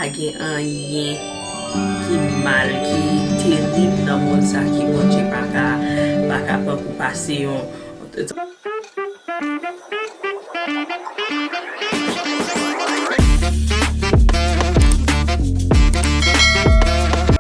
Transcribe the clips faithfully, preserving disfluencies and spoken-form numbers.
Pa gen anyen ki mal, ki terib nan mond sa ki Bondye pa ka, pa ka pran pou pase yon.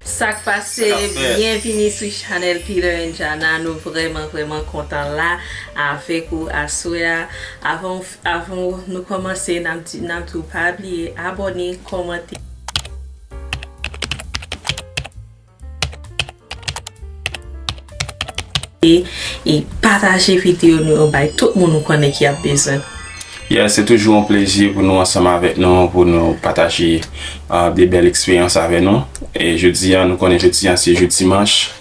Sa k pase, byenvini sou chanèl Peter and Jana. Nou vrèman, vrèman kontan la avèk ou aswè a. Avan, avan nou kòmanse, n ap di, n ap di w pa bliye abòne, kòmante. E, e pataje videyo nou yo bay tout moun ou konnen ki ap bezwen. Yeah, se toujou yon plezi pou nou ansanm avèk nou, pou nou pataje, ah, de bèl eksperyans avè nou. E jodi a, nou konnen jodi a se jou dimanch.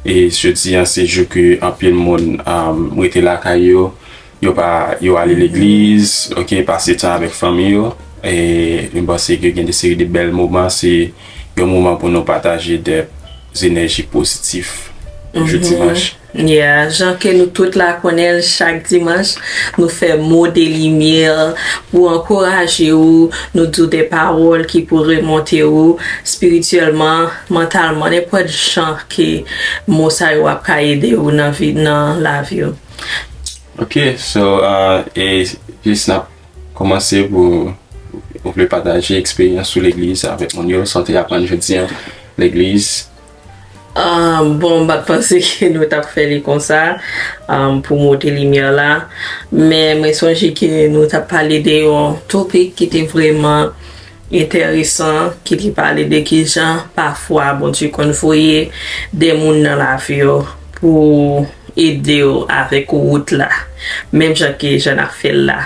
E jodi a se jou ke anpil moun, ah, rete lakay yo. Yo pa, yo ale legliz, ok, pase tan avèk fanmi yo. E m panse ke gen de seri de bèl moman, se yon moman pou nou pataje de zenèji pozitif jou dimanch. Yeah, jan ke nou tout la konnen l, chak dimanch, nou fè mo de limyè pou ankouraje ou, nou di w de pawòl ki pou remonte ou espirityèlman, mantalman, nenpòt jan ke mo sa yo ap ka ede ou nan vi, nan lavi w. Ok, so, uh, e jis n ap kòmanse pou ou vle pataje eksperyans ou legliz avèk moun yo, sa w te aprann jodi a legliz. Ah, bon, m pa t panse ke nou t ap fè li konsa, ah, pou mo de limyè la. Men mwen sonje ke nou t ap pale de yon topik ki te vrèman enteresan, ki te pale de kijan pafwa Bondye konn voye de moun nan lavi w pou ede w avèk wout la, menm jan ke jan n ap fè l la.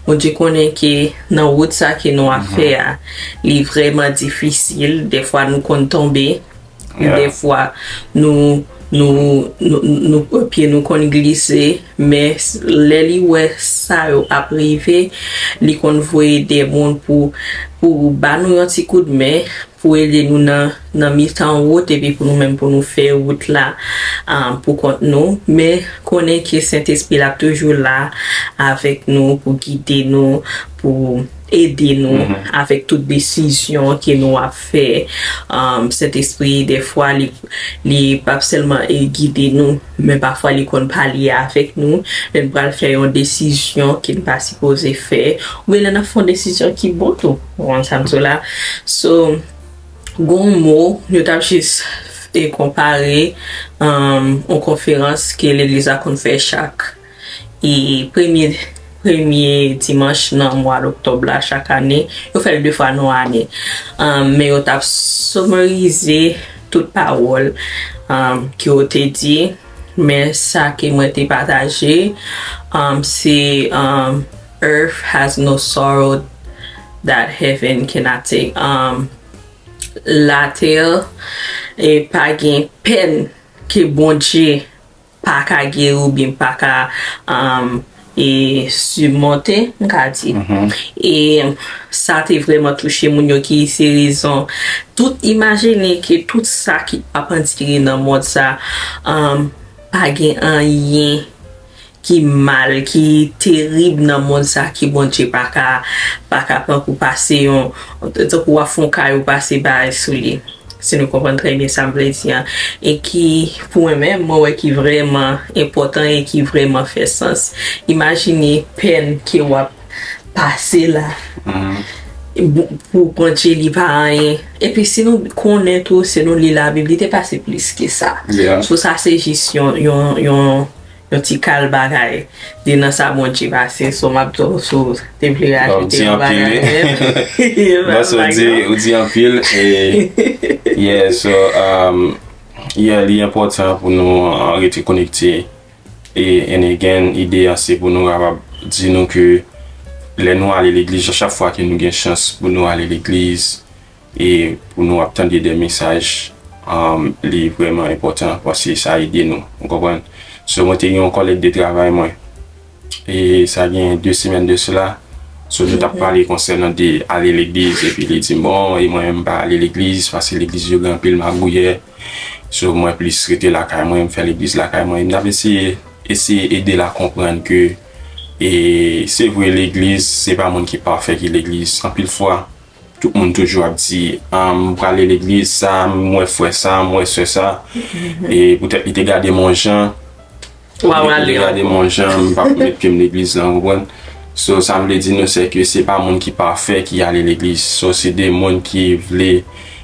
Bondye konnen ke nan wout sa ke nou ap fè a, li vrèman difisil. Dèfwa nou konn tonbe, dèfwa nou, nou, nou, nou, pye nou konn glise, men lè li wè sa yo ap rive, li konn voye de moun pou, pou ba nou yon ti koudmen, pou ede nou nan, nan mitan wout, epi pou nou menm pou nou fè wout la, ah, pou kont nou. Men konnen ke Sentespri l ap toujou la avèk nou pou gide nou, pou ede nou avèk tout desizyon ke nou ap fè. Ah, Sentespri, dèfwa, li, li p ap sèlman, eh, gide nou, men pafwa li konn pale avèk nou, lè n pral fè yon desizyon ke n pa sipoze fè, oubyen lè n ap fè yon desizyon ki bon tou, ou konprann sa m di w la. So, gon mo, nou t ap jis, e, konpare, um, yon konferans ke legliz la konn fè chak, e, premye, premye dimanch nan mwa oktòb la chak ane. Yo fè l de fwa nan ane. Um, men yo t ap somarize tout pawòl, um, ke yo te di. Men sa ke mwen te pataje, um, se, um, earth has no sorrow that heaven cannot take. Um, latè, e, pa gen pèn ke Bondye pa ka geri oubyen pa ka, um, e, simonte, m ka di. E sa te vrèman touche moun yo ki se rezon. Tout, imajine ke tout sa ki ap andire nan mond sa, um, pa gen anyen ki mal, ki terib nan mond sa ki Bondye pa ka, pa ka pran pou pase yon, tankou w ap fè yon kay ou pase bagay sou li. Si nou konprann trè byen sa m vle di an. E ki, pou mwen menm, mwen wè ki vrèman enpòtan e ki vrèman fè sans. Imajine pèn ke w ap pase la. Pou, pou Bondye li pa anyen. Epi si nou konnen tou, si nou li Labib, li te pase plis ke sa. So sa se jis yon, yon, yon, yon ti kal bagay de nan sa Bondye pase. So m ap di w, si w te vle ajoute yon bagay menm. Ou di anpil, e, yeah, so, um, yeah, li enpòtan pou nou, uh, rete konekte. E, and again, ide a se pou nou kapab di nou ke lè nou ale legliz, chak fwa ke nou gen chans pou nou ale legliz, e pou nou ap tande de mesaj, um, li vrèman enpòtan, paske sa ede nou, ou konprann? So, mwen te gen yon kòlèg de travay mwen, e sa gen de semèn de sela, so, nou t ap pale konsènan de ale legliz, epi li di m, bon, e mwen menm m pa ale legliz, paske legliz yo gen anpil magouyè, so, mwen plis rete lakay mwen, m fè legliz lakay mwen, e m t ap eseye, eseye ede l a konprann ke, e se vre legliz, se pa moun ki pafè ki legliz, anpil fwa, tout moun toujou ap di, ah, m prale legliz sa, m wè frè sa, m wè sè sa. E poutèt li te gade m yon jan, Wa prale li gade m yon jan, m pa pou met pye m legliz lan, ou konprann? So, sa m vle di nou, se ke se pa moun ki pafè ki ale legliz. So, se de moun ki vle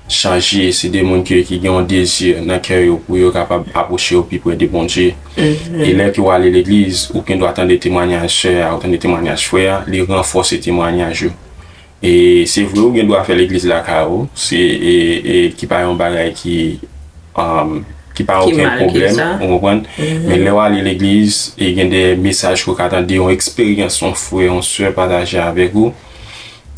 chanje, se de moun ki, ki gen yon dezi nan kè yo pou yo kapab apwoche yo pi pre de Bondye. E lè ke w ale legliz, ou gen dwa tande temwanyaj sè a, ou tande temwanyaj frè a, li ranfòse temwanyaj ou. E se vre, ou gen dwa fè legliz lakay ou, se, e, e, ki pa yon bagay ki, um, ki pa okenn pwoblèm, ou konprann? Men lè w ale legliz, e gen de mesaj ke w ka tande, yon eksperyans yon frè, yon sè pataje avèk ou.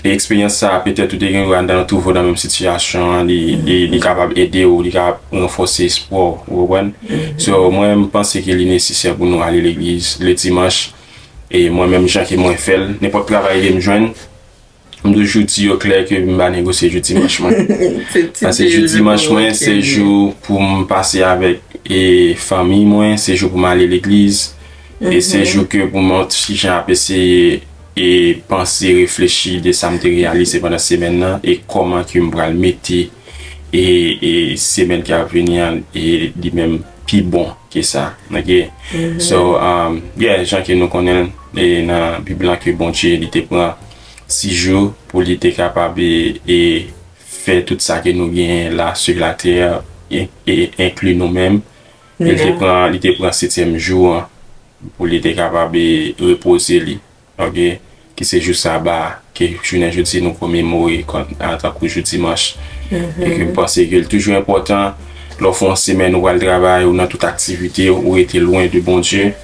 E eksperyans sa a, petèt ou te gen dwa nan twouve w nan menm sitiyasyon an, li, li, li kapab ede w, li kapab ranfòse espwa w, ou konprann? So, mwen, m panse ke li nesesè pou nou ale legliz le dimanch. E mwen menm, jan ke mwen fè l, nenpòt travay ke m jwenn, m toujou di yo klè ke m pa negosye jou dimanch mwen. Paske jou dimanch mwen, se jou pou m pase avèk, e, fanmi mwen, se jou pou m ale legliz, e se jou ke pou m ti jan ap eseye e panse, reflechi de sa m te reyalize pandan semèn nan e kòman ke m pral mete e, e semèn ki ap vini an, e li menm pi bon ke sa. Ok? So, um, yeah, jan ke nou konnen, e nan Bib lan, ke Bondye, li te pran sis jou pou li te kapab e, e fè tout sa ke nou genyen la sur la terre, e, e enkli nou menm. E li te pran, li te pran setyèm jou an pou li te kapab e repoze li. Ok? Ki se jou saba a, ke jounen jodi nou komemore kòm, antankou jou dimanch. E ke m panse ke li toujou enpòtan, lè w fè yon semèn ou pral travay, ou nan tout aktivite, ou rete lwen de Bondye.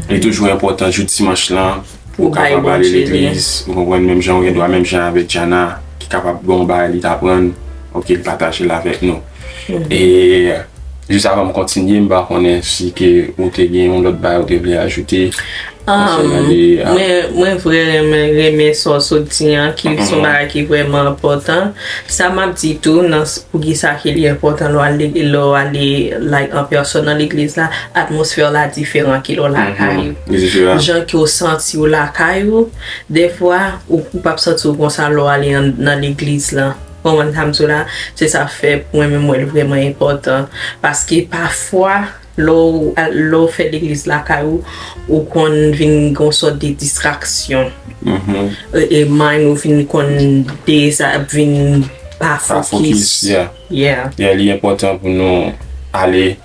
Li toujou enpòtan jou dimanch lan pou w kapab ale legliz, ou konprann, menm jan ou gen dwa, menm jan avèk Jana, ki kapab gen yon bagay li t aprann, ok, li pataje l avèk nou. E jis avan m kontinye, m pa konnen si ke ou te gen yon lòt bagay ou te vle ajoute konsènan de, ah, Mwen, mwen vrèman renmen sa w sot di an, ki se yon bagay ki vrèman enpòtan. Sa m ap di tou, nan s- poukisa ke li enpòtan lè w ale, lè w ale, like, an pèsòn nan legliz la, atmosfè la diferan ke lè w lakay ou. Jan ke w santi w lakay ou, dèfwa, ou, ou p ap santi w konsa lè w ale an- nan legliz la. Konprann sa m di w la? Se sa k fè mwen menm m wè l vrèman enpòtan. Paske pafwa, lè w, lè w fè legliz lakay ou, ou konn vin gen yon sòt de distraksyon. E, e mind ou vin konn deza, vin pa fokis. Yeah. Yeah, li enpòtan pou nou ale.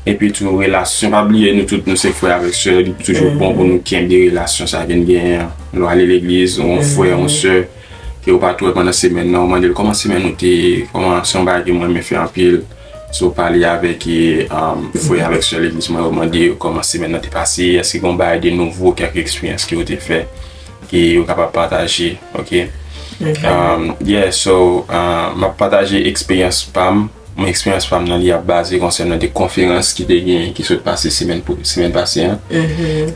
Epi tou, relasyon, pa bliye, nou tout, nou se frè avèk sè, li toujou bon pou nou kenbe relasyon sa ke n genyen an. Lè w ale legliz, yon frè, yon sè, ke ou pa t wè pandan semèn nan, ou mande l kòman semèn ou te ye, kòman, se yon bagay ke mwen renmen fè anpil. Si w pale avèk, e, um, frè avèk sè legliz mwen, ou mande yo kòman semèn nan te pase, èske gen yon bagay de nouvo, kèk eksperyans ke yo te fè, ke yo kapab pataje, ok? Um, yeah, so, uh, m ap pataje eksperyans pa m. Mwen, eksperyans pa m nan, li ap baze konsènan de konferans ki te gen, ki sot pase semèn pou, semèn pase an.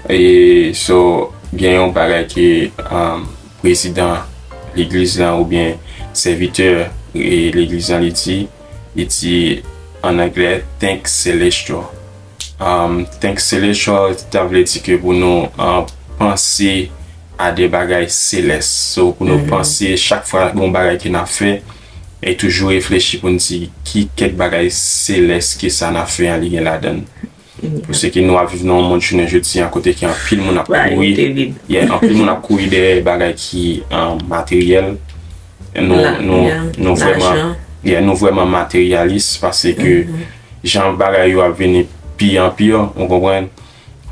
E so, gen yon bagay ke, um, prezidan legliz lan oubyen sèvitè, e, legliz lan, li di, li di an anglè, "Think celestial." Um, think celestial, ta vle di ke pou nou, uh, panse a de bagay selès. So, pou nou panse, chak fwa gen yon bagay ke n ap fè, e toujou reflechi pou n di ki kèk bagay selès ke sa n ap fè an li gen ladan l. Pou se ke nou ap viv nan yon mond jounen jodi a kote ke anpil moun ap kouri. Yeah, anpil moun ap kouri dèyè bagay ki, um, materyèl. Nou, nou, nou vrèman, yeah, nou vrèman materyalis paske jan bagay yo ap vini pi an pi, ou konprann?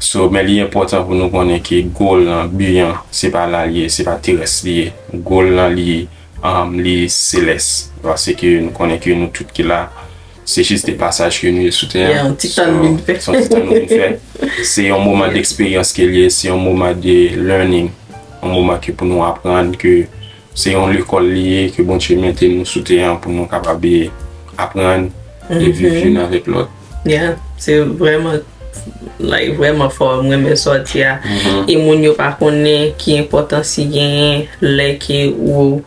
So, men li enpòtan pou nou konnen ke goal lan, bi an, se pa la li ye, se pa terès li ye. Goal lan, li, um, li selès. Paske nou konnen ke nou tout ki la, se jis de pasaj ke nou ye sou tè an. Se yon ti tan nou vin fè. Se yon moman de eksperyans ke li ye, se yon moman de learning. Yon moman ke pou nou aprann ke se yon lekòl li ye, ke Bondye mete nou sou tè an pou nou kapab aprann e viv youn avèk lòt. Yeah, se vrèman, like, vrèman fò, mwen renmen sa w di a. E moun yo pa konnen ki enpòtans li genyen lè ke ou,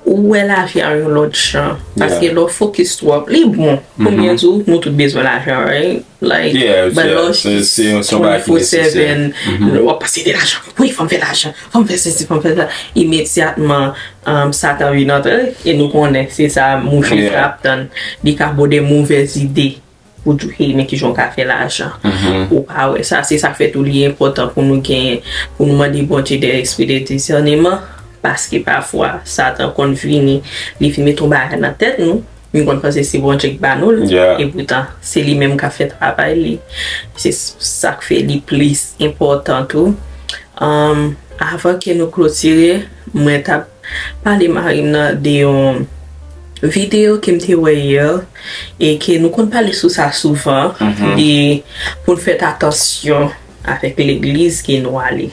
ou wè lavi a yon lòt jan. Paske lè w fokis twòp, li bon. Konbyen di w, nou tout bezwen lajan, right? Like, but lè w twenty-four seven, w ap pase de lajan. Wi, fò m fè lajan, fò m fè sesi, fò m fè sa. Imedyatman, um, Satan vin antre, e nou konnen se sa mouche sa ap tann. Li ka ba w de movèz ide pou di w, hey, men kijan w ka fè lajan. Ou pa wè sa, se sa k fè tou li enpòtan pou nou gen, pou nou mande Bondye de espri de disèneman, paske pafwa Satan konn vini, li vin mete yon bagay nan tèt nou, nou konn panse se Bondye k ba nou l, epoutan se li menm k ap fè travay li. Se sa k fè li plis enpòtan tou. Um, avan ke nou klotire, mwen t ap pale mari m nan de yon videyo ke m te wè yè e ke nou konn pale sou sa souvan, de pou n fèt atansyon avèk legliz ke nou ale.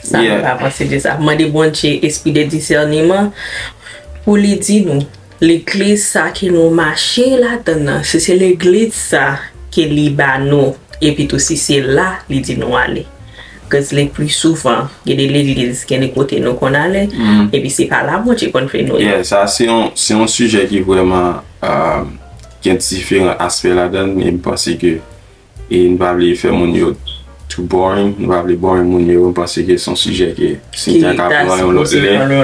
Sa nou pa panse de sa. Mande Bondye espri de disèneman pou li di nou, legliz sa ke nou mache ladan l nan, si se legliz sa ke li ba nou, epi tou si se la li di nou ale. Cause le pli souvan, gen de legliz, gen de kote nou konn ale, epi se pa la Bondye konn fè nou ye. Yeah, sa se yon, se yon sijè ki vrèman, um, gen diferan aspè ladan l, men m panse ke, e nou pa vle fè moun yo too boring, nou pa vle boring moun yo, m panse ke se yon sijè ke si n te ka pran yon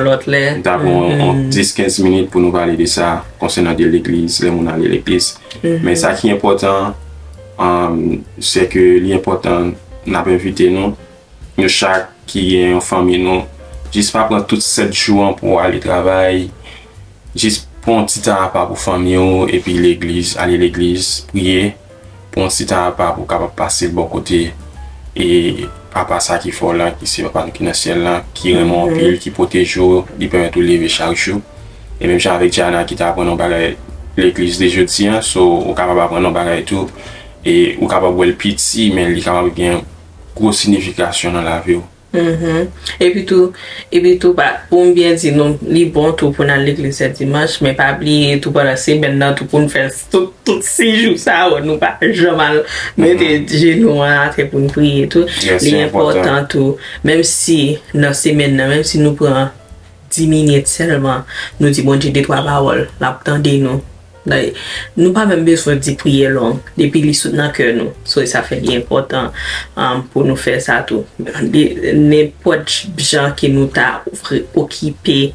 lòt lè, n ta pran yon, yon dis kenz minit pou nou pale de sa, konsènan de legliz, lè moun ale legliz. Men sa ki enpòtan, um, se ke li enpòtan n ap envite nou, nou chak ki gen yon fanmi nou, jis pa pran tout sèt jou an pou w ale travay, jis pran yon ti tan apa pou fanmi w, epi legliz, ale legliz, priye, pran yon ti tan apa pou w kapab pase l bò kote, e apa sa ki fè w la, ki se Papa nou ki nan syèl la, ki renmen w anpil, ki pwoteje w, li pèmèt ou leve chak jou. E menm jan avèk Jana ki te aprann yon bagay legliz de jodi an, so ou kapab aprann yon bagay tou, e ou kapab wè l piti, men li kapab gen gwo siyifikasyon nan lavi w. Epi tou, epi tou, pa, pou m byen di nou, li bon tou pou n al legliz lè dimanch, men pa bliye tou pandan semèn nan tou pou n fè tout, tout sis jou sa yo, nou pa janm al mete jenou an atè pou n priye tou. Li enpòtan tou, menm si nan semèn nan, menm si nou pran dis minit sèlman, nou di Bondye de twa pawòl, l ap tande nou. Like, nou pa menm bezwen di priyè long, depi li sot nan kè nou. So, sa fè li enpòtan, um, pou nou fè sa tou. De, nenpòt jan ke nou ta vre okipe,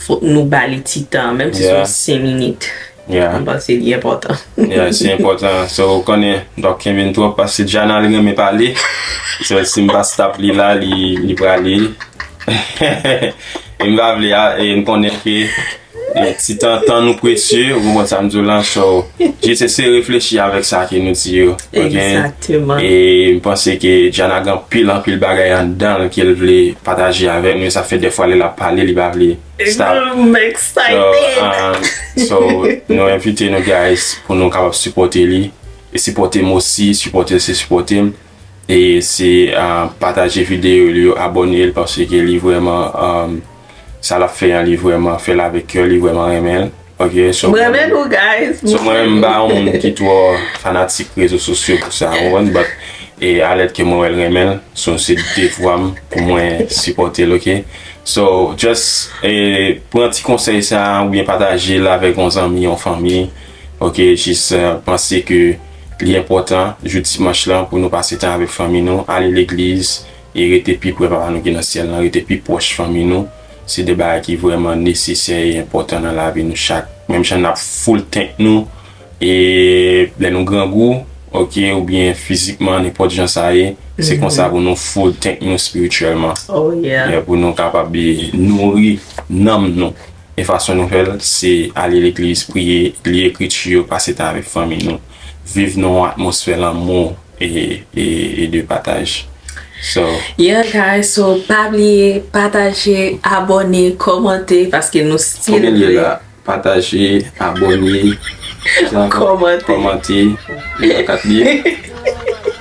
fòk nou ba li ti tan, menm si se yon senk minit. M panse li enpòtan. Yeah, se enpòtan. So, ou konnen, Doc Kevin twòp, paske Jana li renmen pale. So, si m pa stop li la, li, li prale. E m pa vle, a, e m konnen ke, e, ti tan, tan nou presye, ou konprann sa m di w lan, so, jis eseye reflechi avèk sa ke nou di yo, ok? E m panse ke Jana gen anpil, anpil bagay anndan l ke l vle pataje avèk nou, sa fè dèfwa lè l ap pale, li pa vle stop. So, um, so, nou envite nou, guys, pou nou kapab sipòte li, e sipòte m osi, sipòte l se sipòte m. E se, ah, pataje videyo li yo, abòne l, paske li vrèman, ah, sa l ap fè an, li vrèman fè l avèk kè, li vrèman renmen l. Ok, so mwen menm, so mwen menm, m pa yon moun ki twò fanatik rezo sosyo pou sa, ou konprann, but, e alèt ke mwen wè l renmen l, so se devwa m pou mwen sipòte l, ok? So, just, e, pran ti konsèy sa, oubyen pataje l avèk yon zanmi, yon fanmi, ok? Jis, eh, panse ke li enpòtan, jou dimanch lan, pou nou pase tan avèk fanmi nou, ale legliz, e rete pi pre Papa nou ki nan syèl lan, rete pi pwòch fanmi nou. Se de bagay ki vrèman nesesè e enpòtan nan lavi nou chak. Menm jan n ap full tank nou, e lè nou grangou, ok, oubyen fizikman, nenpòt jan sa ye, se konsa pou nou full tank nou espirityèlman. Yeah, pou nou kapab, e, nouri nanm nou. E fason nou fè l, se ale legliz, priye, li ekriti yo, pase tan avèk fanmi nou, viv nan yon atmosfè lanmou e, e, e de pataj. So, yeah, guys, so pa bliye pataje, abòne, kòmante, paske nou still vle. Pataje, abòne, kòmante. Kòmante. E a kat li ye.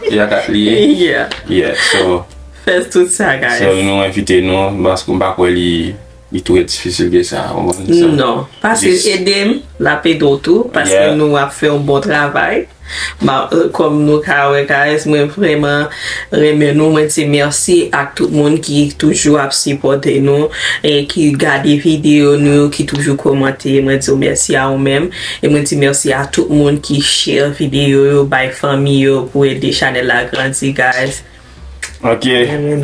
E a kat li ye. Yeah. Yeah, so, fè tout sa, guys. So, nou envite nou, paske m pa kwè li, li twò difisil ke sa, ou konprann sa? Non, paske ede m, l ap ede w tou, paske nou ap fè yon bon travay. Ba, kòm nou ka wè, guys, mwen vrèman renmen nou. Mwen di mèsi ak tout moun ki toujou ap sipòte nou e ki gade videyo nou yo, ki toujou kòmante. Mwen di w mèsi a ou menm. E mwen di mèsi a tout moun ki share videyo yo, bay fanmi yo pou ede chanèl la grandi, guys. Ok,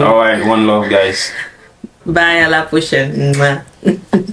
alright, one love, guys. Bye, à la prochaine. Mwa.